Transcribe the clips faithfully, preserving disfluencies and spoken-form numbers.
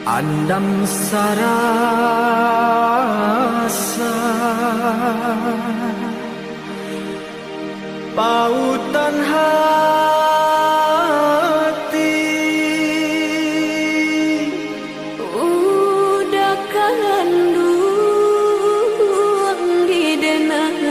Andam sarasa, pautan hati, udah kanduang di denai.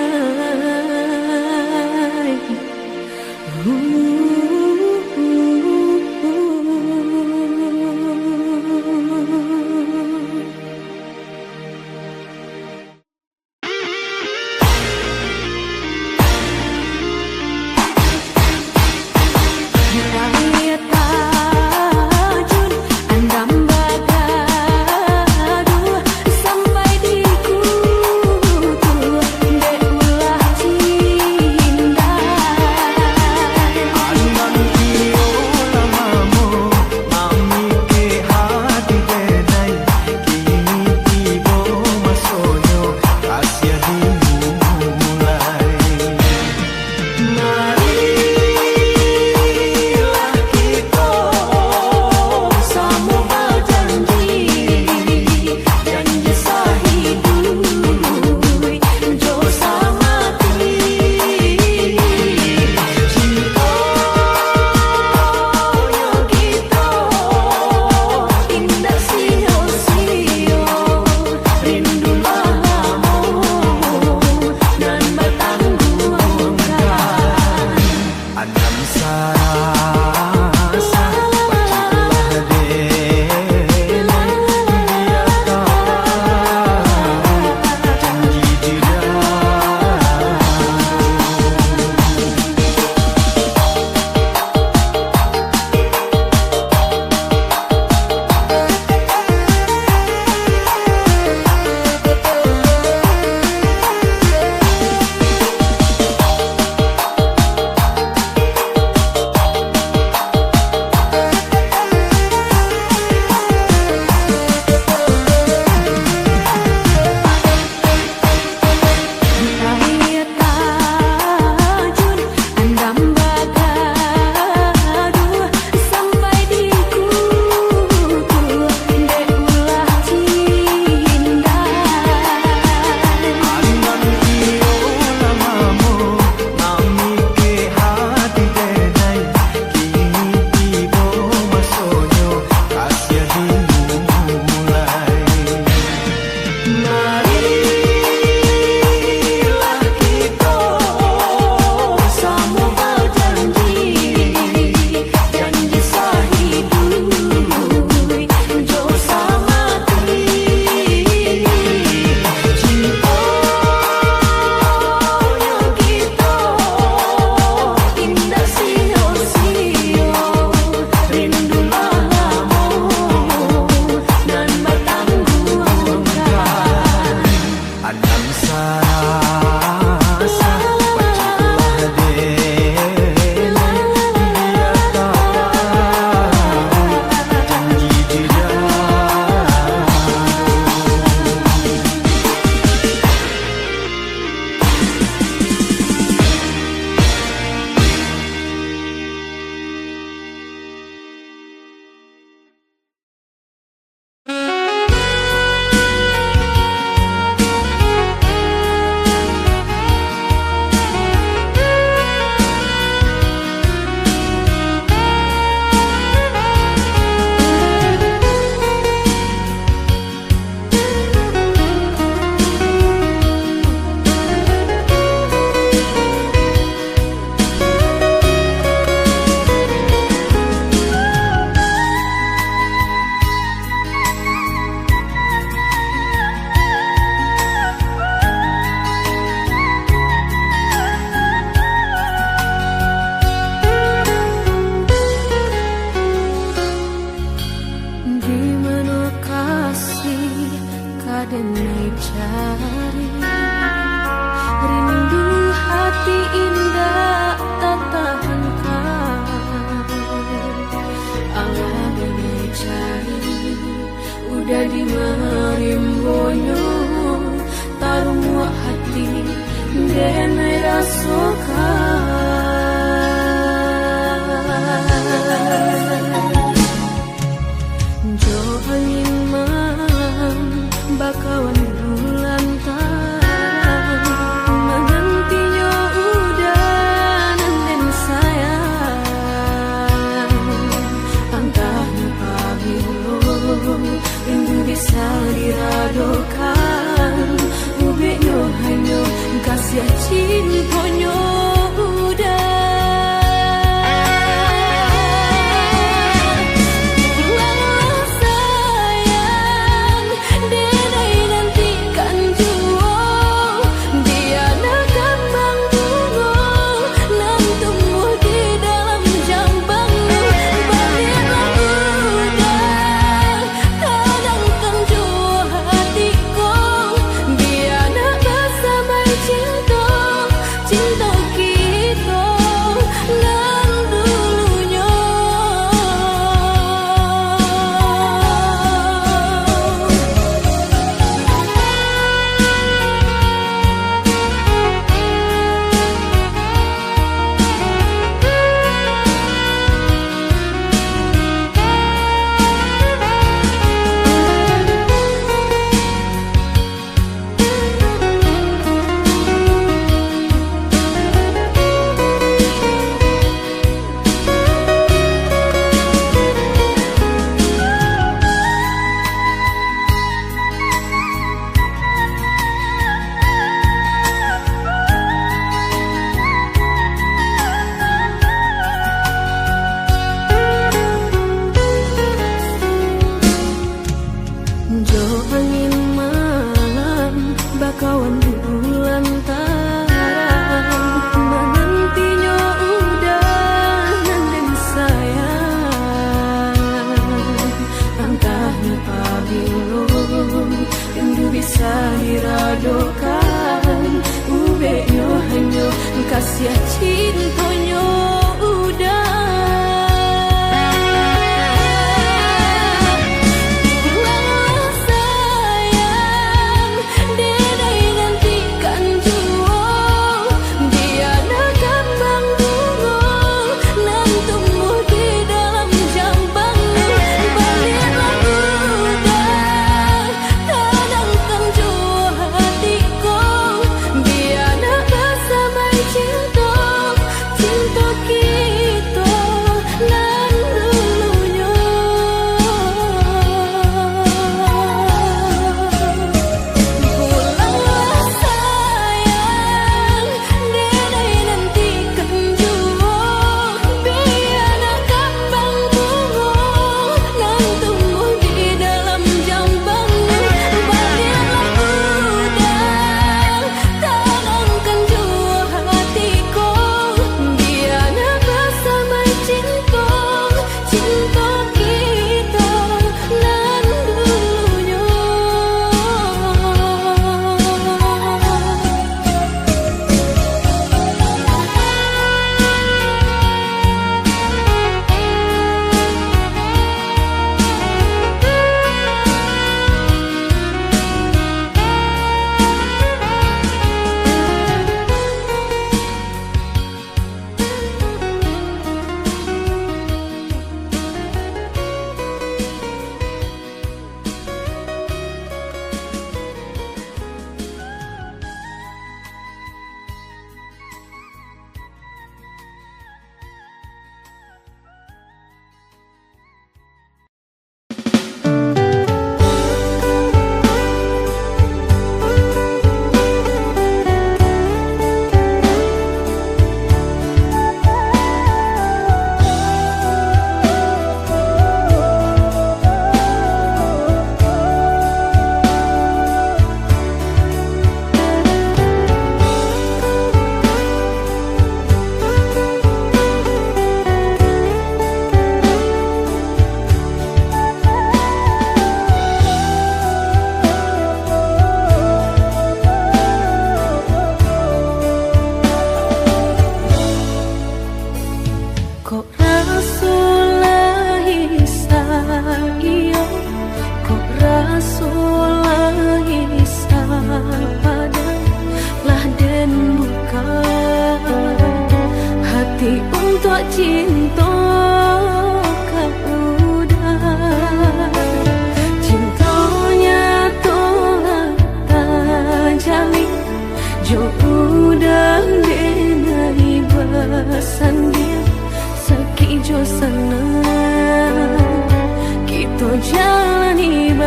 Di mano kasih ka den cari? Rindu hati indak tatahankan. Alah den cari, udah di marimbonyo, tarumuak hati den rasokan. Jo angin Salirak dokan, ubeknyo hanyo kasiah cintonyo udah. Pulanglah sayang, denai nantikan juo, bia nak kambang bungo nan tumbuh di dalam jambangnyo. Baliaklah udah, tanangkan juo hatiku.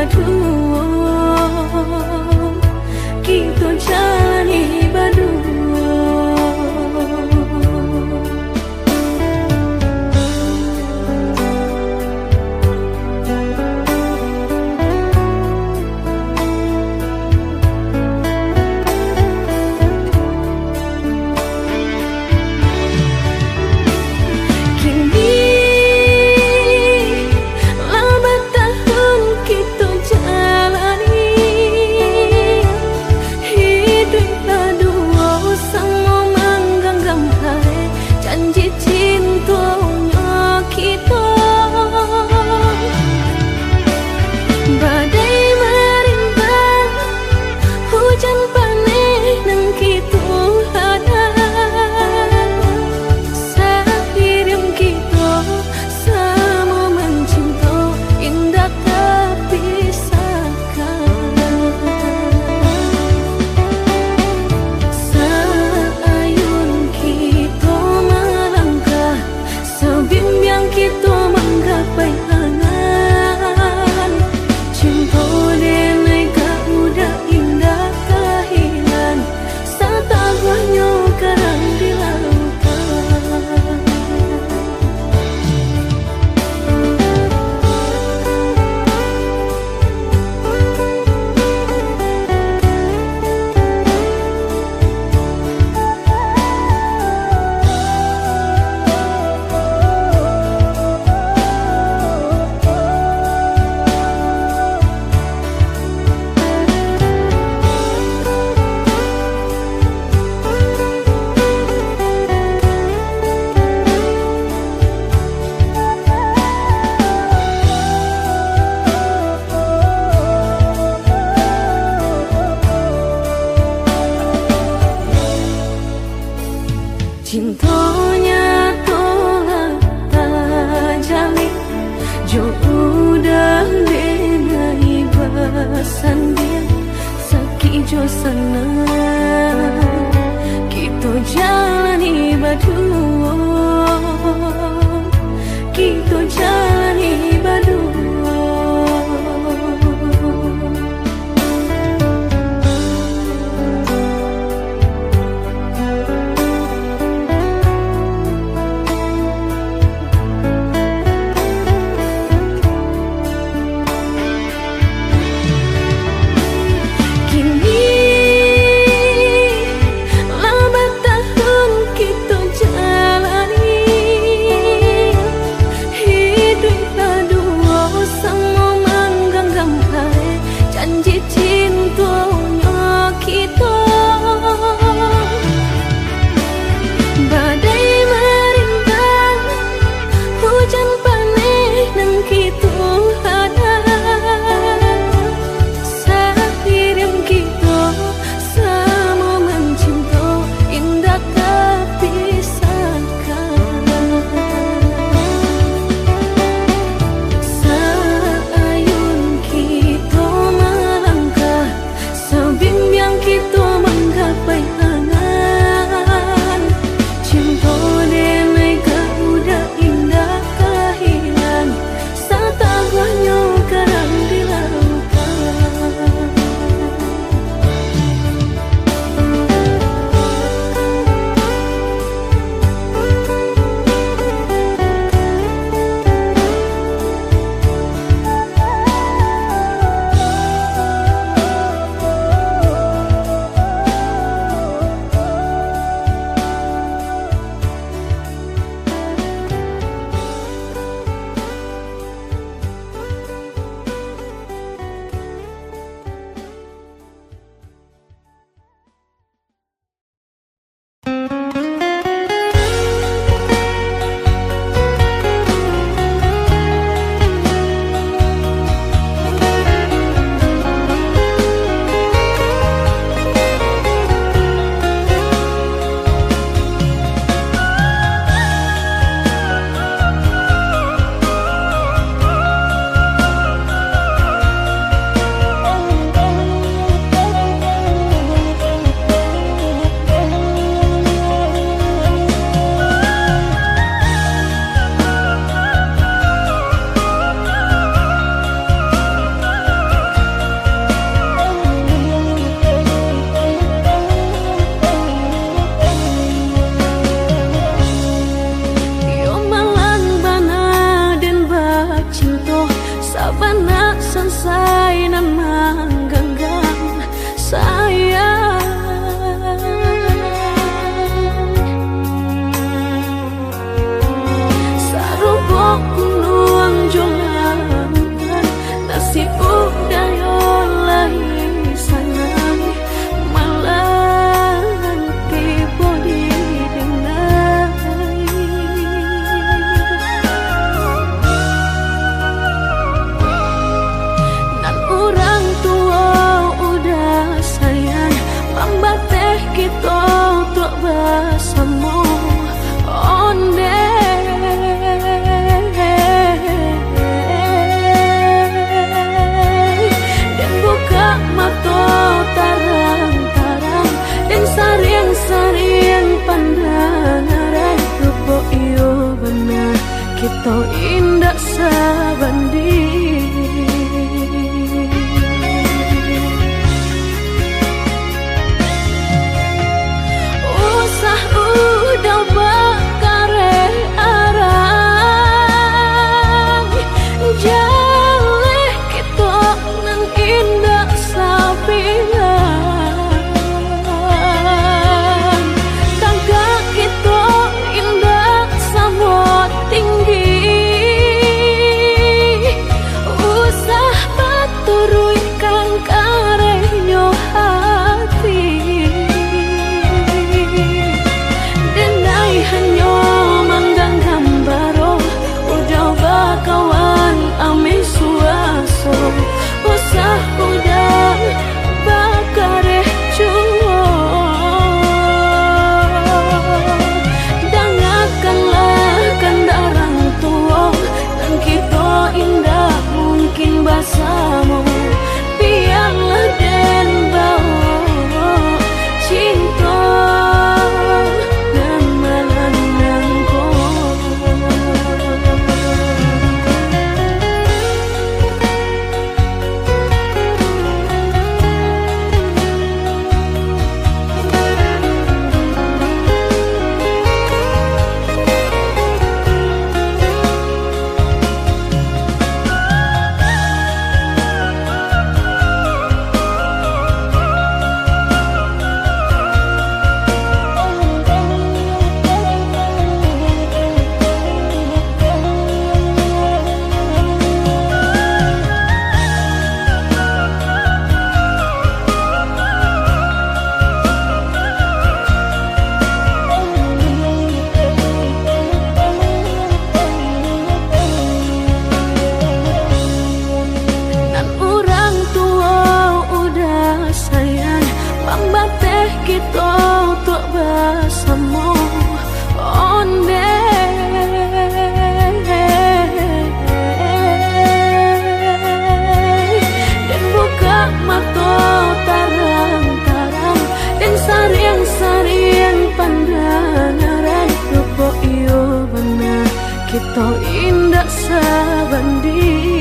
Aduh, kito jalani baduo. Kini lah batahun kito jalan. Panak sansai nan mangganggam sayang. Sarupo gunuang jo lautan, nasib budaya lai sanang, malang tibo di denai. Nan urang tuo udah sayang, mambateh kito untuak basamo. Ondeh, den bukak mato tarang-tarang, den sariang-sariang pandangaran. Rupo iyo bana, kito indak sabanding. Usah udah bakareh arang, jaleh kito nan indak sabilang. Tagak kito indak samo tinggi, usah baturuikkan karehnyo hati. Denai hanyo mangganggam baro, udah bakawan ameh suaso, usah udah bakareh juo. Dangakanlah kandak urang tuo, nan kito indak mungkin basamo. Bialah den bawo cinto nan malang nangko. Nan urang tuo udah sayang, mambateh kito untuak basamo. Ondeh, den bukak mato tarang-tarang, den sariang-sariang pandangaran. Rupo iyo bana, kito indak sabanding.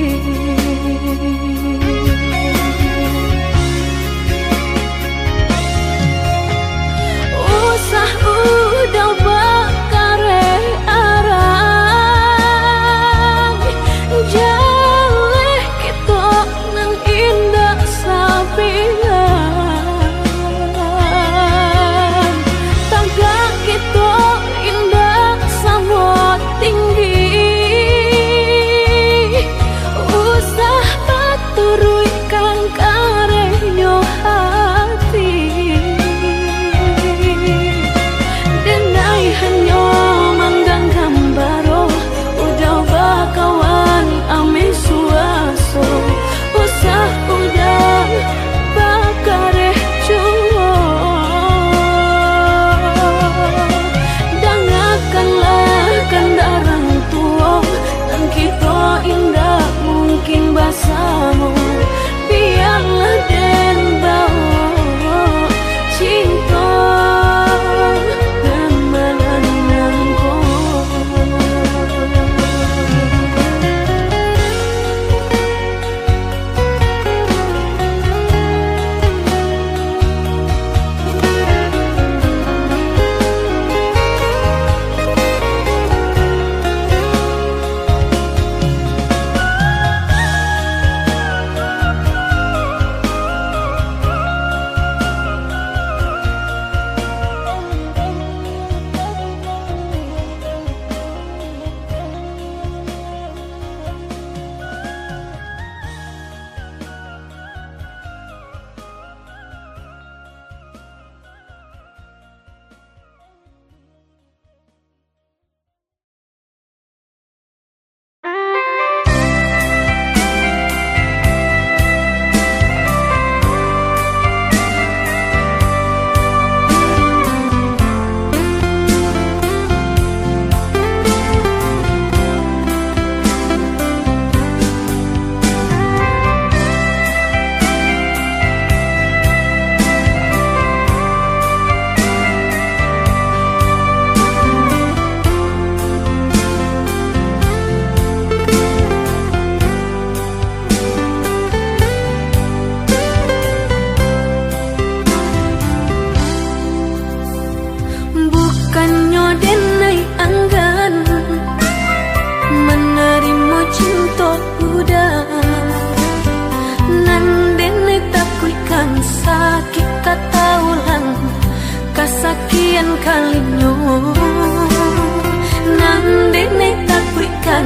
Usah udah bakareh arang, jaleh kito nan indak sabilang. Tagak kito indak samo tinggi, usah baturuikkan karehnyo hati. Denai hanyo mangganggam baro, udah bakawan ameh suaso, usah udah bakareh juo. Dangakanlah kandak urang tuo, nan kito indak mungkin basamo.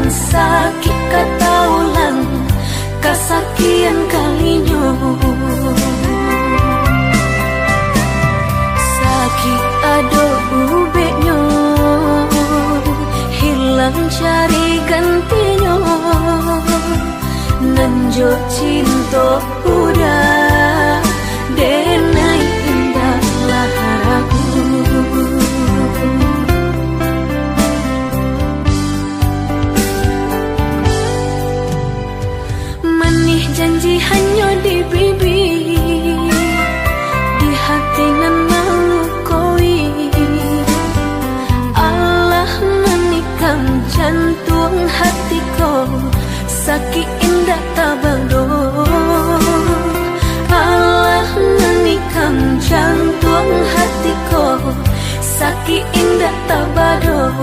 Sakik ka taulang kasakian kalinyo. Sakik ado ubeknyo, hilang cari gantinyo. Nan jo cinto udah, denai indaklah ragu. Manih janji hanyo di bibia, di hati nan malukoi. Alah manikam jantuang hati ko, sakik indak taba doh. Alah manikam jantuang hati ko, sakik indak taba doh.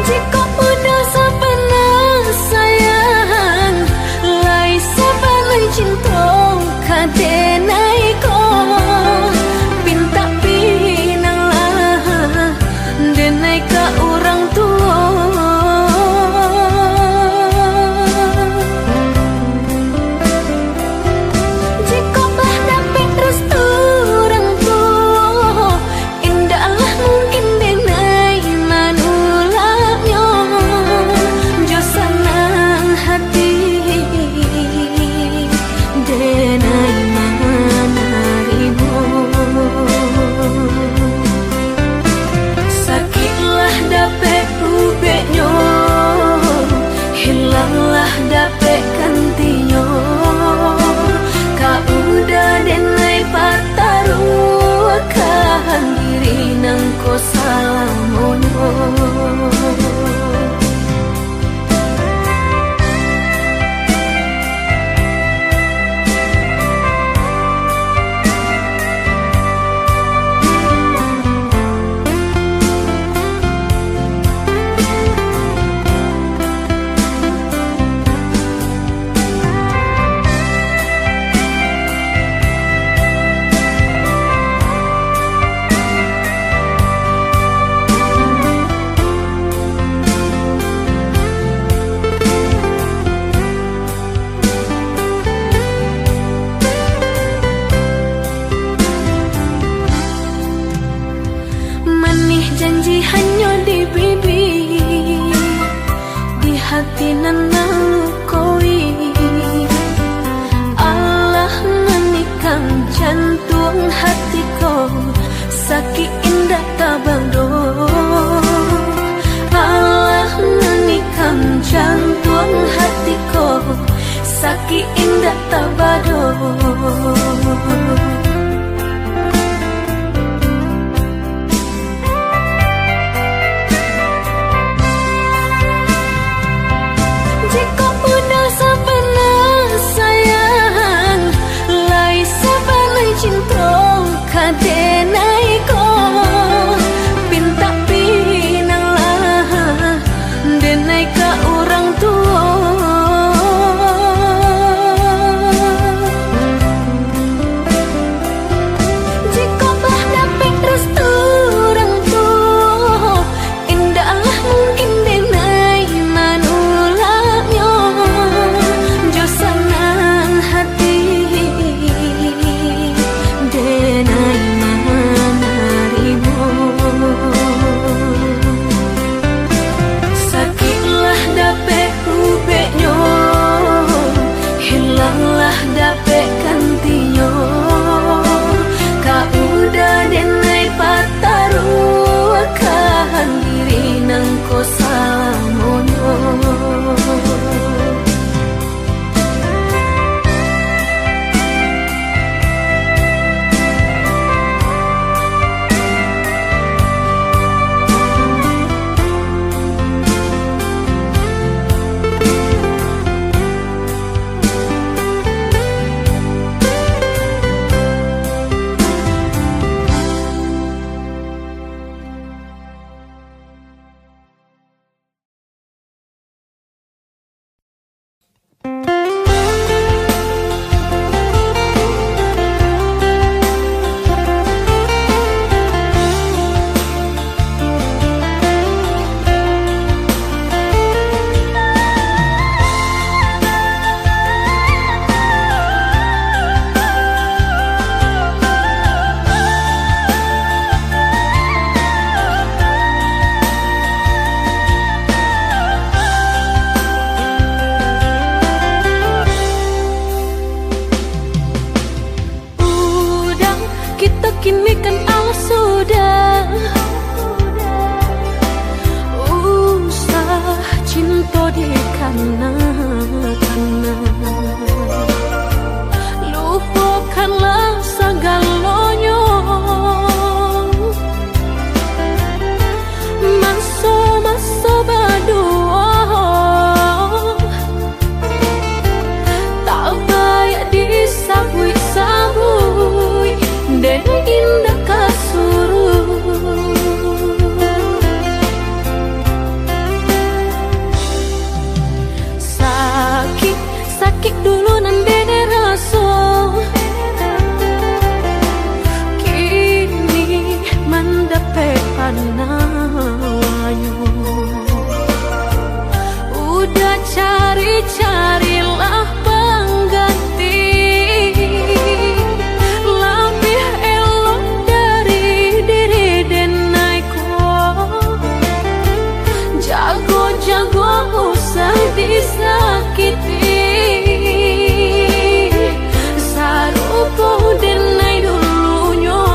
Jikok udah sabana sayang, lai sabana cinto ka denai ko, pintak pinanglah denai ka urang tuo. Jikok lah dapek restu urang tuo, indaklah mungkin denai manulaknyo. Jo sanang hati denai manarimo. Sakiklah dapek ubeknyo, hilanglah dapek gantinyo. Ka udah denai pataruahkan diri nangko salamonyo. Manih janji hanyo di bibia, di hati nan malukoi. Alah manikam jantuang hati ko, sakik indak taba doh. Alah manikam jantuang hati ko, sakik indak taba doh. Jikok udah sabana sayang, lai sabana cinto ka denai ko, Kan alah sudah, usah cinto dikana-kana. Lupokanlah sagalonyo. Maso-maso baduo, tak payah disabuik-sabuik, dek indak ka suruik. Sakik, sakik dulu nan dede raso, kini mandapek panawanyo. Udah cari-carilah pangganti, labiah elok dari diri denai ko. Jago-jago usah disakiti, sarupo denai dulunyo.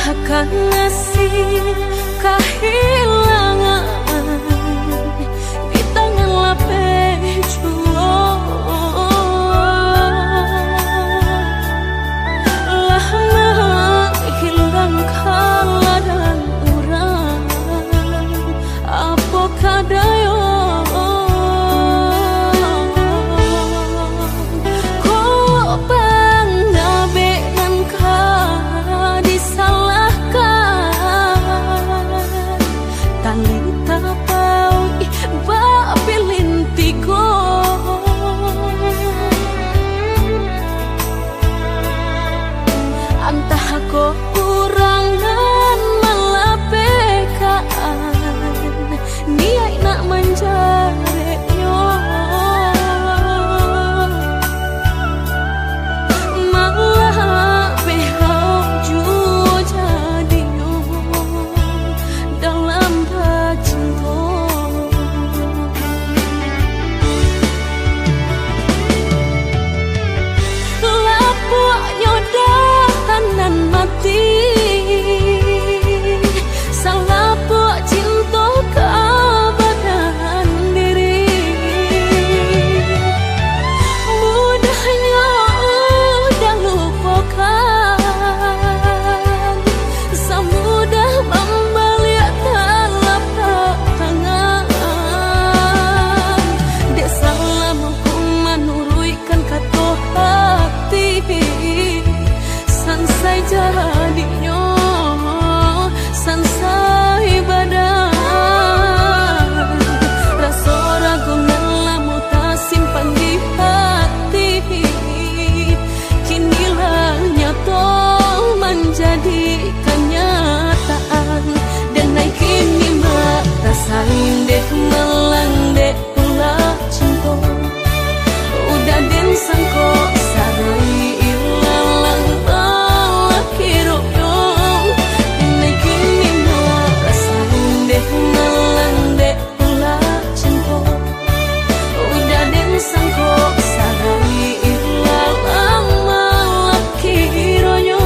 Akan nasib kahilangan di tangan lapeh juo. Lah manghilang ka ladang urang, apo ka dayo? Kok pangabek nan ka disalahkan, tali tapauik bak pilin tigo. Antah kok urang nan malapehkan, niaik nak manjareknyo, malah beh juo jadinyo dalam bacinto. Lapuaknyo dahan nan mati, salapuak cinto ka badan diri. Mudahnyo udah lupokan, samudah mambaliak talapak tangan. Dek salamo ko manuruik kan kato hati, sansai jadinyo, sansai badan. Raso ragu nan lamo tasimpan di hati, kini lah nyato manjadi kanyataan. Dan ai kini mah rasain dek malang dek pula cinto. Udah den sangko sarai ilalang bala kironyo. Nai kini mah rasain dek malang dek pula cinto. Udah den sangko sarai ilalang bala kironyo.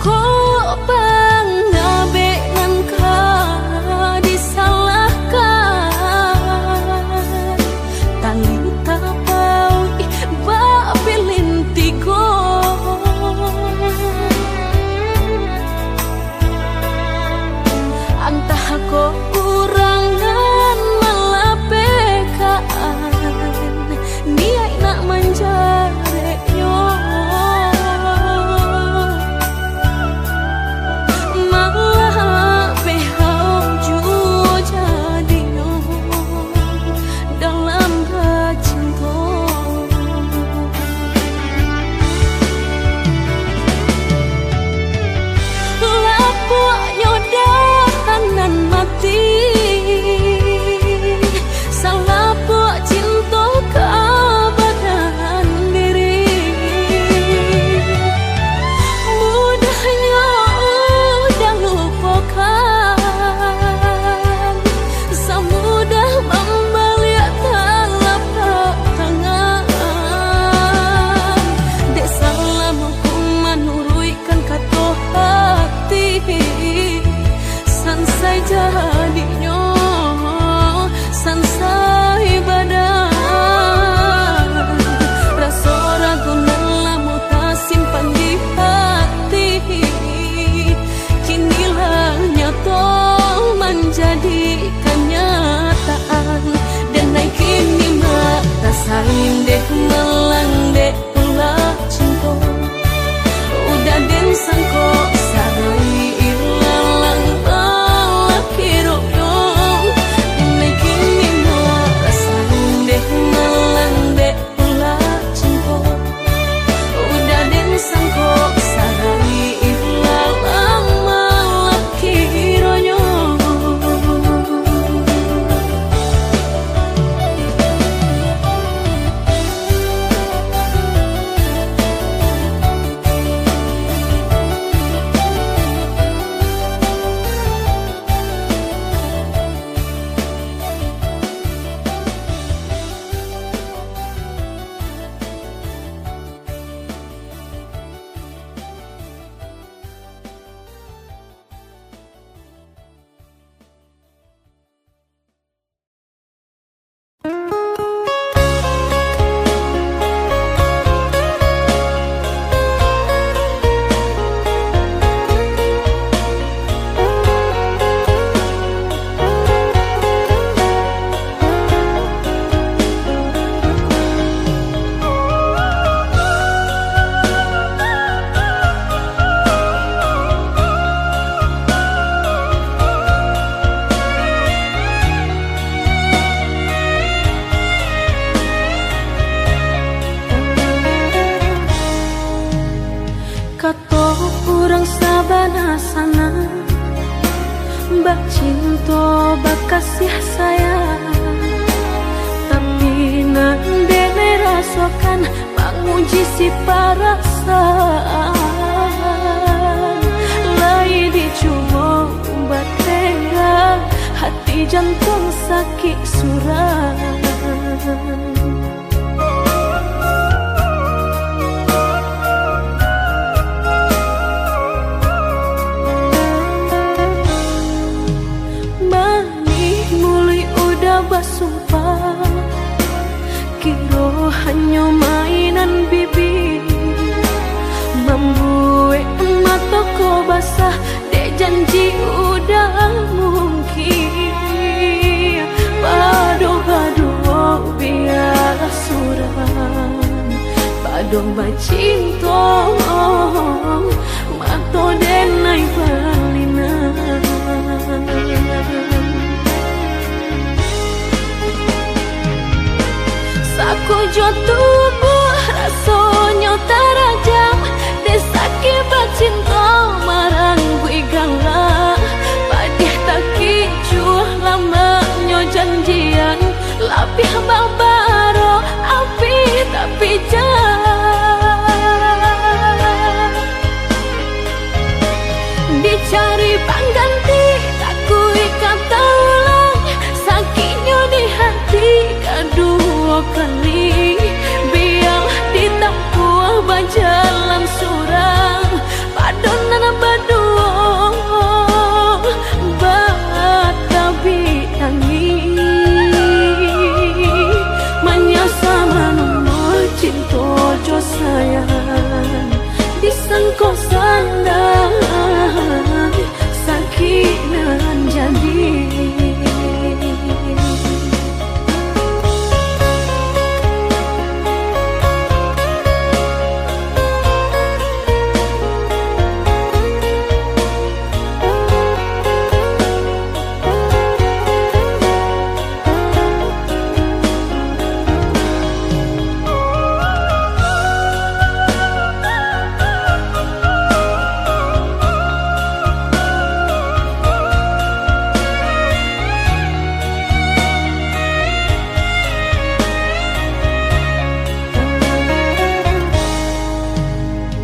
Kok pangabek nan ka disalahkan, tali tapauik bak pilin tigo. Antah kok urang nan malapehkan, niaik nak manjareknyo. Sangko sarai ilalang talaki rok dong. Naikin minyak rasan deh malang dek pula cinto. Udah den sangko sarai ilalang malang kironyo. Kato urang sabana sanang, bacinto, bakasiah sayang. Tapi nan den rasokan manguji si parasaan. Lai dicubo batengga, hati jantuang sakik surang. Manih muluik udah basumpah, kiro hanyo mainan bibia, mambuek mato ko basah. Dek janji udah mungkin, pado baduo bialah surang, pado bacinto mato den ai balinan. Sakujuah tubuah rasonyo tarajam, dek sakik bacinto marangguik galak. Padiah takicuah lamaknyo janjian, labiah babaro api tapi jan. Dicari pangganti, takuik ka taulang. Sakiknyo di hati kaduo kali. Bialah ditampuah bajalan surang, pado nan baduo batabik tangih. Manyasa manuruik cinto jo sayang. Disangko sanang, sakik nan jadi.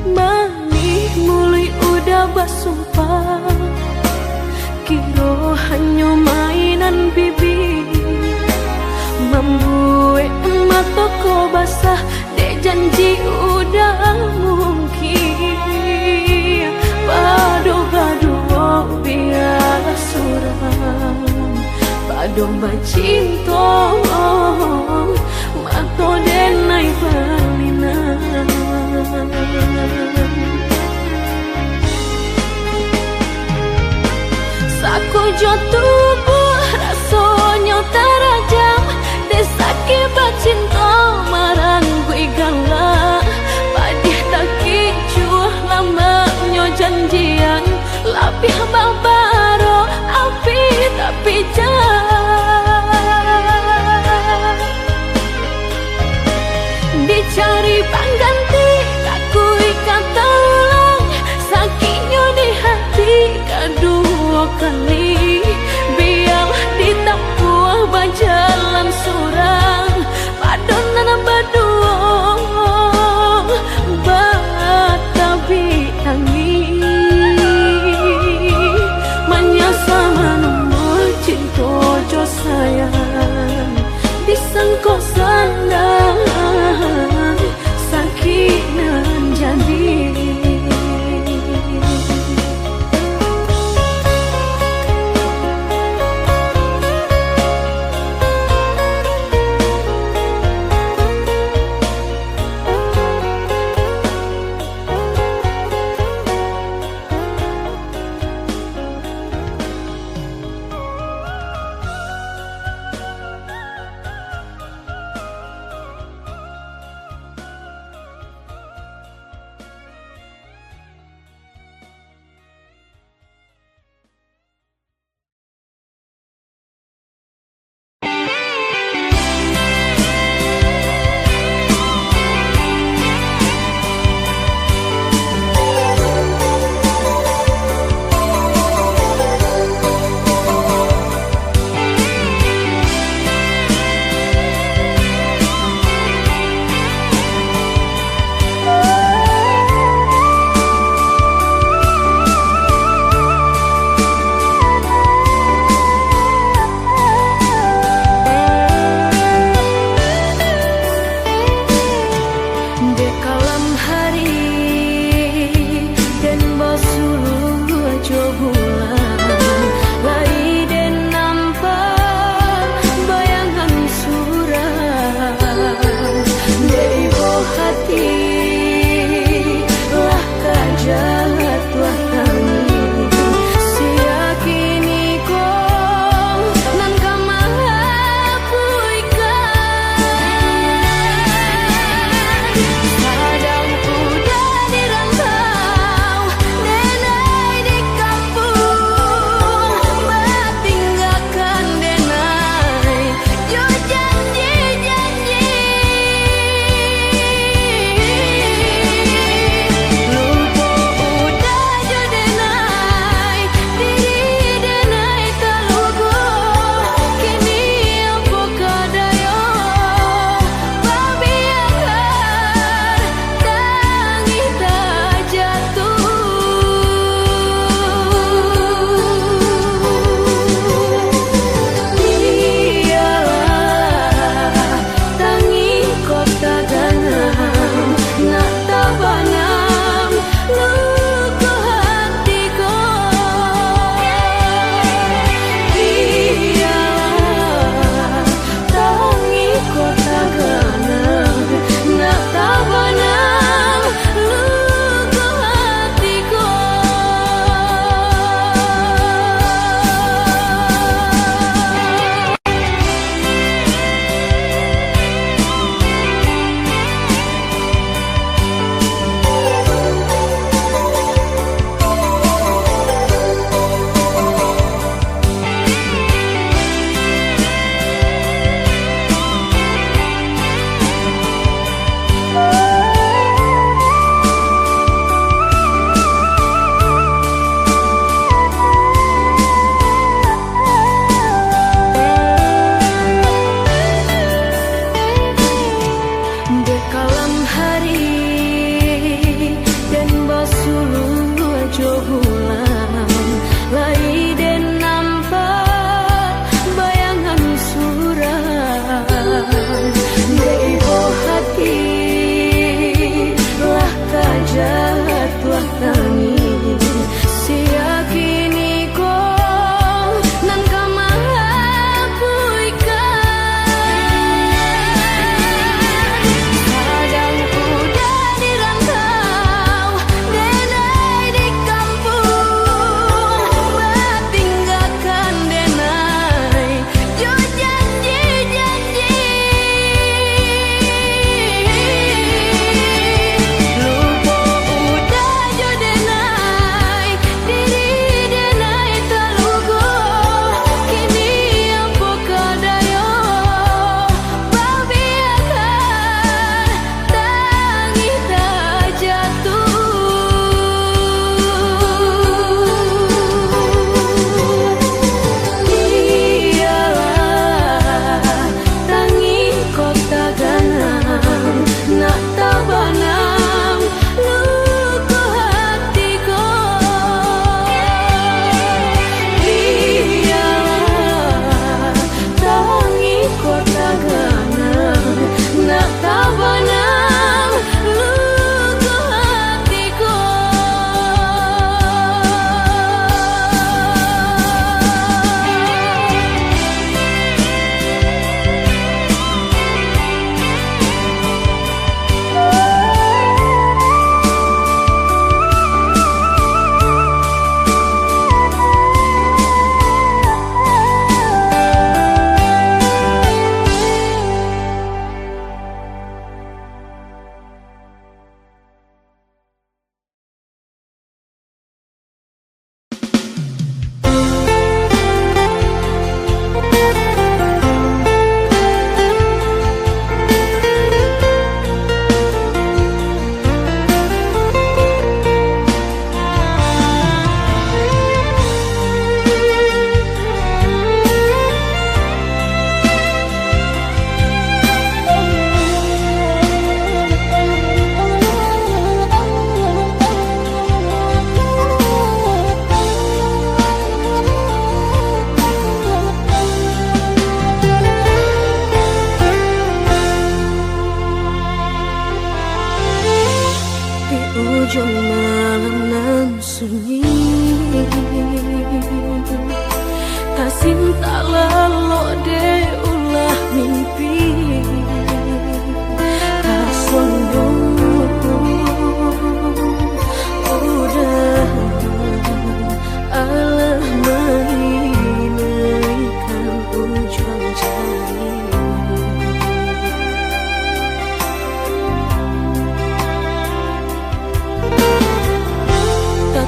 Manih muluik udah basumpah, kiro hanyo mainan bibia, mambuek mato ko basah. Dek janji udah mungkin, pado baduo bialah surang, pado bacinto mato den ai balinan. Sakujuah tubuah rasonyo tarajam, dek sakik bacinto marangguik galak. Padiah takicuah lamaknyo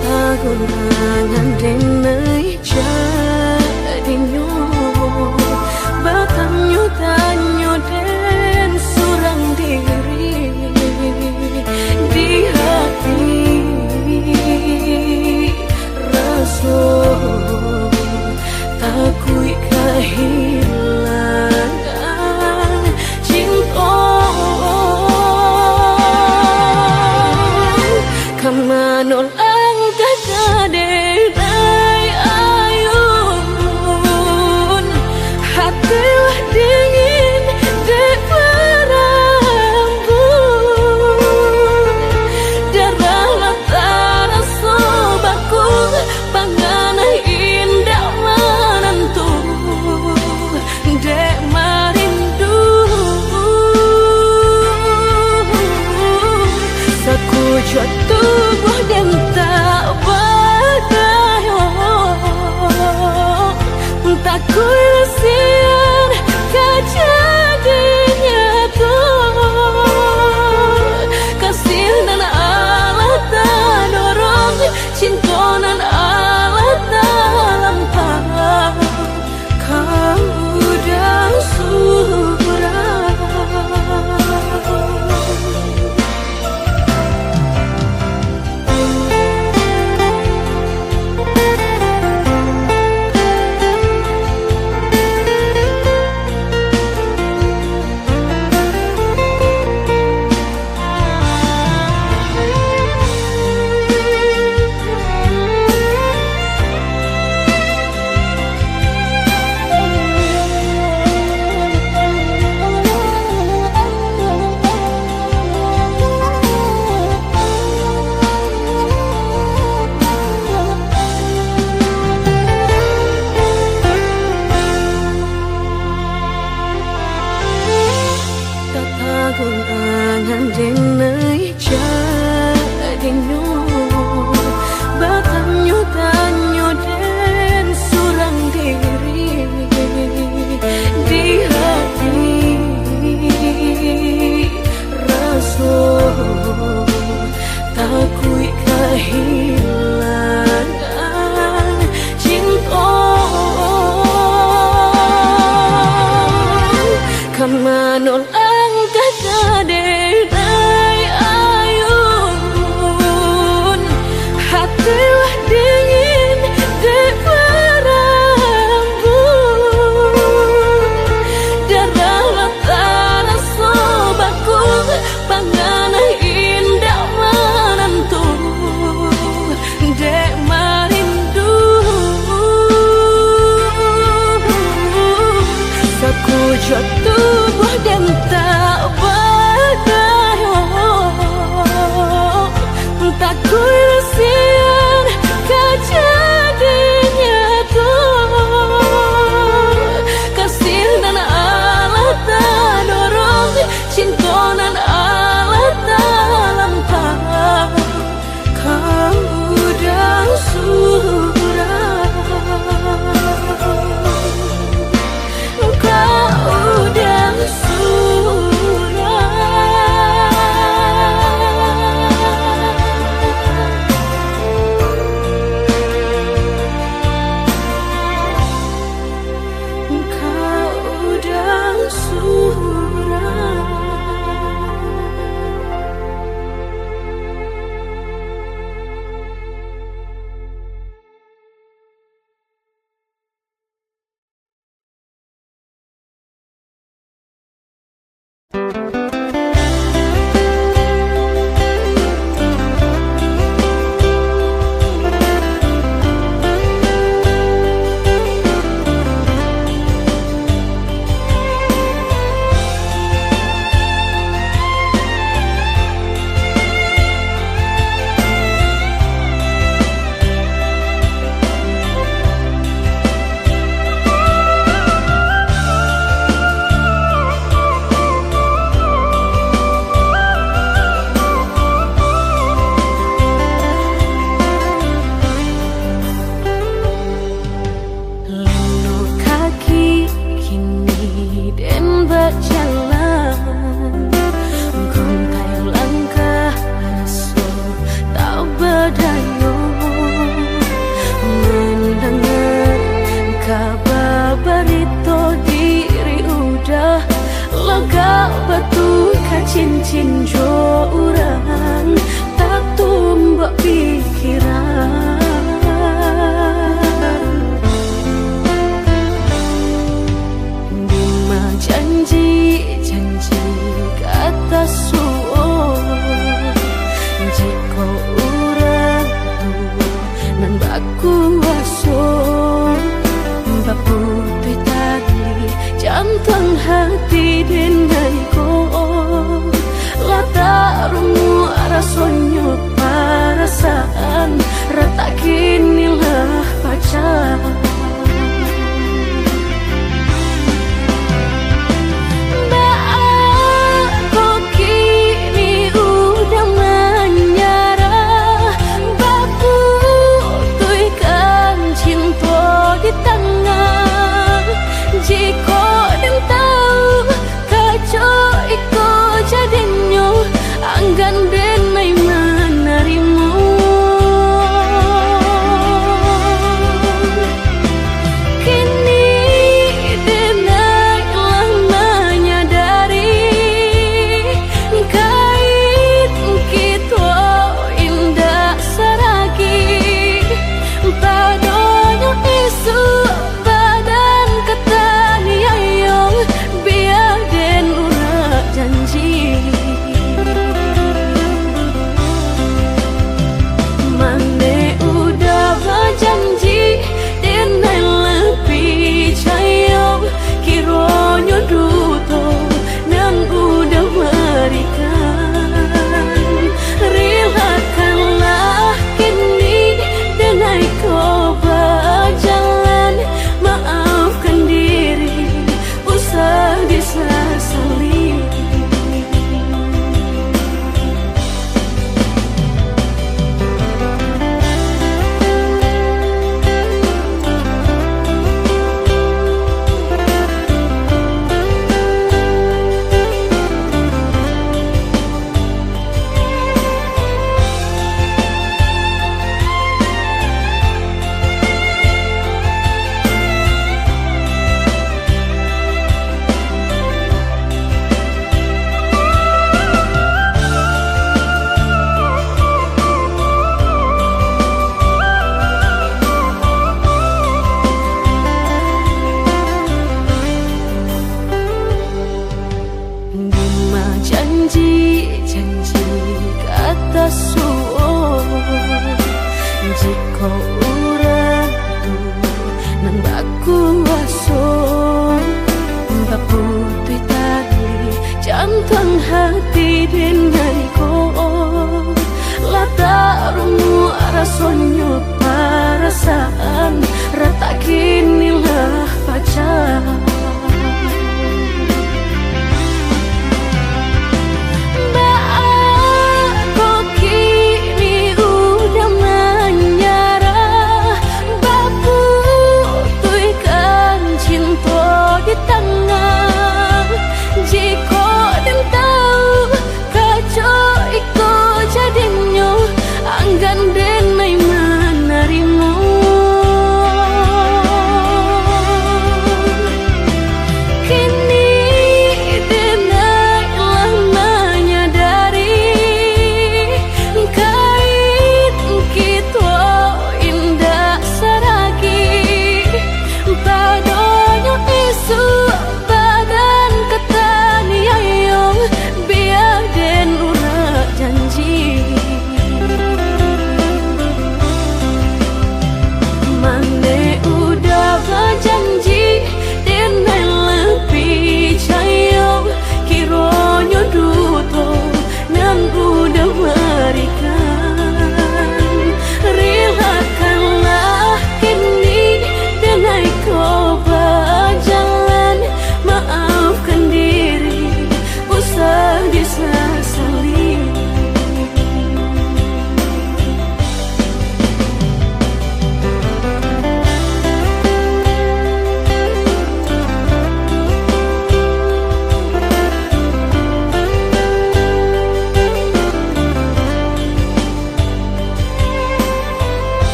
Tagulangan denai jadinyo, batanyo-tanyo den surang diri. Di hati raso takuik kahilangan cinto. Ka mano langkah ka denai ayun, hati lah dingin dek barambun. Darah lah taraso baku, panganai indak manantu dek marindu. Sakujua tubuah den tak ba- Cincin jo urang, tatumbak pikiran. Dima janji, janji ka tasuo. Jikok urang tu nan bakuaso, baputuih tali, jantuang hati den ai ko. Lah tarumuak rasonyo parasaan, ratak kini lah pacah. Baa kok kini udah manyarah, baputuihkan cinto di tangah. Jikok den tau, kaco iko jadinyo, anggan den ai manarimo. Kini den ai lah manyadari, kain kito indak saragi. Padonyo isuak badan ka taniayo, bia den urak janji. Mane udah bajanji, den ai lah picayo, kironyo duto nan udah marikan. Rilakanlah kini, den ai ko bajalan, maafkan diri, usah disasali. Dima janji, janji ka tasuo. Jikok urang tu nan bakuaso, baputuih tali, jantuang hati den